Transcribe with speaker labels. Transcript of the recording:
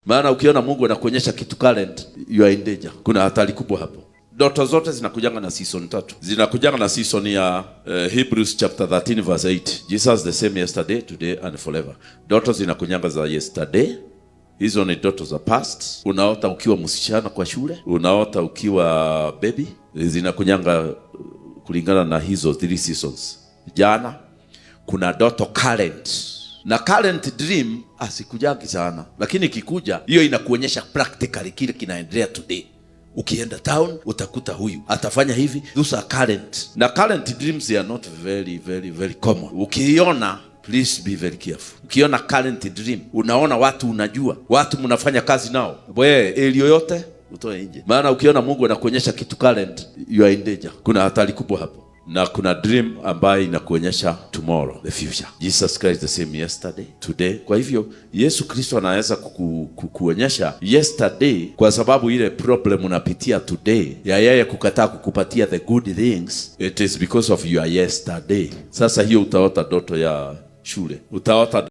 Speaker 1: Maana ukiona Mungu anakuonyesha kitu current, you are in danger. Kuna hatari kubwa hapo. Ndoto zote zinakujanga na season tatu, zinakujanga na season ya Hebrews chapter 13 verse 8, Jesus the same yesterday, today and forever. Ndoto zinakujanga za yesterday, hizo ni ndoto za past. Unaota ukiwa msichana kwa shule, unaota ukiwa baby, zinakunyanga kulingana na hizo three seasons. Jana kuna ndoto current, na current dream asikujagi sana, lakini ikikuja hiyo inakuonyesha practically kile kinaendelea today. Ukienda town utakuta huyu atafanya hivi. Those are current, na current dreams, they are not very very very common. Ukiiona, please be very careful. Ukiona current dream, unaona watu, unajua watu mnafanya kazi nao, we eli yoyote utoe nje, maana ukiona Mungu anakuonyesha kitu current, you are in danger. Kuna hatari kubwa hapo. Na kuna dream ambayo inakuonyesha tomorrow, the future. Jesus Christ the same yesterday, today. Kwa hivyo Yesu Kristo anaweza kukuonyesha yesterday, kwa sababu ile problem unapitia today ya yeye kukataa kukupatia the good things, it is because of your yesterday. Sasa hiyo utaota ndoto ya shule, utaota